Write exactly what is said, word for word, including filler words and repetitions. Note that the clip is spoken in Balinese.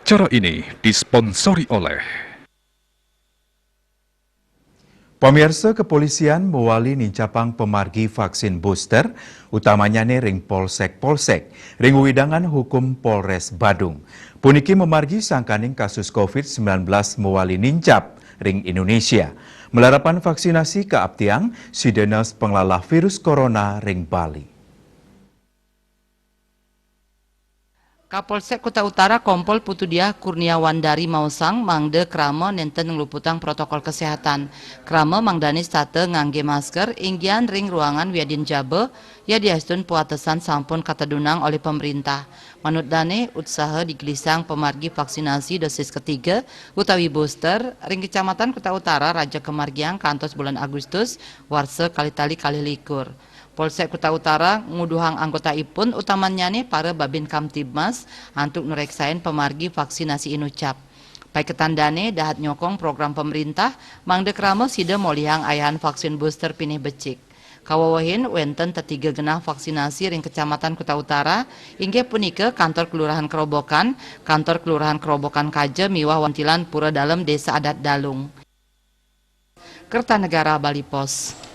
Acara ini disponsori oleh Pamirsa, kepolisian mewali nincapang pemargi vaksin booster, utamanya ne ring polsek-polsek, ring wewidangan hukum Polres Badung. Puniki memargi sangkaning kasus covid sembilan belas mewali nincap ring Indonesia. Malarapan vaksinasi kaaptiang, sidaning panglalah virus corona ring Bali. Kapolsek Kuta Utara Kompol Putu Diah Kurniawandari maosang mangda krama nenten ngluputang protokol kesehatan. Krama mangdane setata ngangge masker, inggihan ring ruangan wiadin jaba, yadiastun pawatesan sampun katedunang olih pemerintah. Manut dane, utsaha digelisang pemargi vaksinasi dosis ketiga utawi booster ring Kecamatan Kuta Utara raja kamargiang kantos bulan Agustus warsa kalih tali kalih likur. Polsek Kuta Utara nguduhang anggota ipun, utamannyane para Babin Kamtibmas, antuk nureksain pamargi vaksinasi inucap. Paiketan dane dahat nyokong program pemerintah, mangda krama sida molihang ayahan vaksin booster pinih becik. Kawewehin wenten tetiga genah vaksinasi ring Kecamatan Kuta Utara, inggih punika Kantor Kelurahan Kerobokan, Kantor Kelurahan Kerobokan Kaja miwah Wantilan Pura Dalem Desa Adat Dalung. Kertanegara Bali Post.